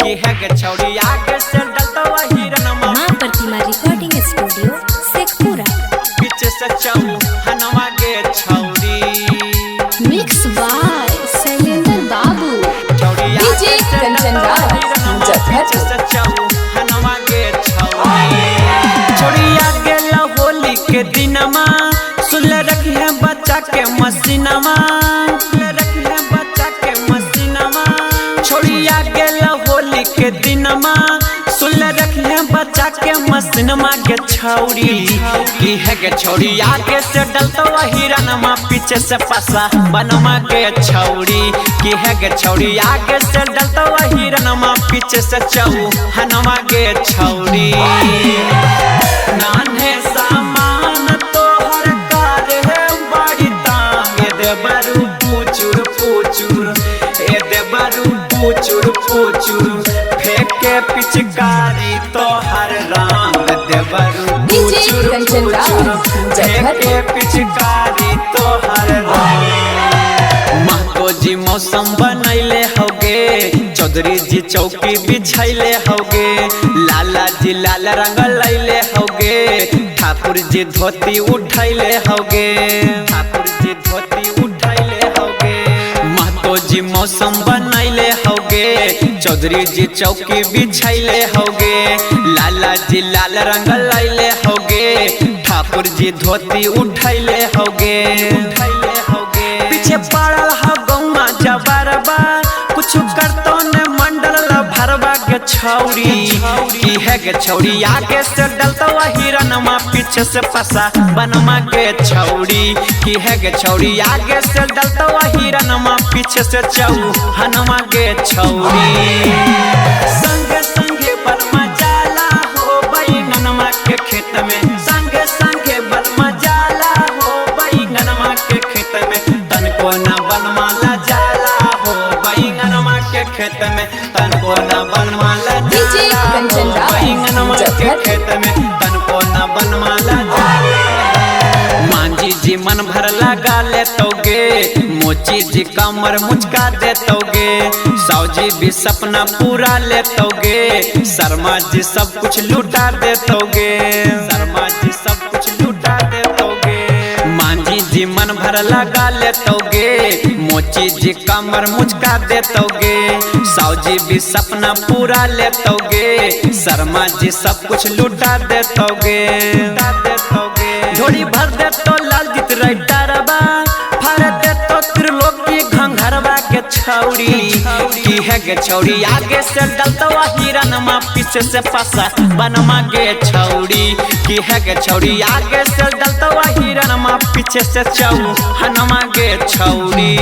की है गे छौड़ी आगे से डलतो हिरनमा। माँ प्रतिमा रिकॉर्डिंग स्टूडियो शेखपुरा। पीछे से चौहनवा गे छौड़ी। मिक्स बाय शैलेंद्र बाबू। छौड़ी डीजे आगे से कंचन डलतो राज, हिरनमा, मुजफ्फरपुर। पीछे से चौहनवा गे छौड़ी। छौड़ी आगे ला होली के दिनमा, सुन रखी है बच्चा के मसीनमा, सुन रखी है बच्चा के मसीनमा। छोड़ी आगे ला होली के दिनमा, सुन रखी है बच्चा के मसीनमा गे छौड़ी। की है गे छौड़ी आगे से डलतो हिरनमा, पीछे से पासा बनमा गे छौड़ी। की है गे छौड़ी आगे से डलतो हिरनमा, पीछे से चौहनवा गे छौड़ी। नान्हे सामान तोहर करे बड़ी तांग, ए देबरू पुचुर पुचुर, ए देबरू पुचुर पुचुर, फेंके पिचकारी तोहर रंग, देबरू डीजे पुचुर कंचन राज, पुचुर, मुजफ्फरपुर। फेंके पिचकारी तोहर रंग। महतो जी मौसम बनैले होगे, चौधरी जी चौकी बिछैले होगे, लाला जी लाल रंग लैले होगे, ठाकुर जी धोती उठैले होगे, ठाकुर जी धोती उठैले होगे। महतो जी मौसम बनैले होगे, चौधरी जी चौकी बिछैले होगे, लाला जी लाल रंग लैले होगे, ठाकुर जी धोती उठैले होगे, उठैले होगे। पीछे पड़ल ह गौमा जबरबा, कुछ करतो ने मंडल ला भरबा गे छौड़ी। की है गे छौड़ी आगे से डलतो हिरनमा, पीछे से फसा बनमा गे छौड़ी। की है गे छौड़ी आगे से डलतो हिरनमा, पीछे से चौहनमा गे छौड़ी। संगे संगे बलमा जाला हो बैगनमा के खेत में, संगे संगे बलमा जाला हो बैगनमा के खेत में, तनको न बनमाला जाला हो बैगनमा के खेत में, तनको न बनमाला डीजे जाला हो कंचन राज, बैगनमा के मुजफ्फरपुर। खेत में, तनको न बनमाला जाला। मांझी जी मन भर लगा ले तोगे, मोची जी कमर मुचका दे तोगे, सावजी भी सपना पूरा ले तोगे, शर्मा जी सब कुछ लुटा दे तोगे, शर्मा जी सब कुछ लुटा दे तोगे। मांझी जी मन भर लगा ले तोगे, मोची जी कमर मुचका दे तोगे, सावजी भी सपना पूरा ले तोगे, शर्मा जी सब कुछ लुटा दे तोगे, लुटा दे तोगे। झोली भर दे तो लाल जीत रबा, फर दे तो त्रिलोकी घंघरवा के छौड़ी। की है गे छौड़ी आगे से डलतो हिरनमा, पीछे से फसा बनमा गे छौड़ी। की है गे छौड़ी आगे से डलतो हिरनमा, पीछे से चौहनमा गे छौड़ी।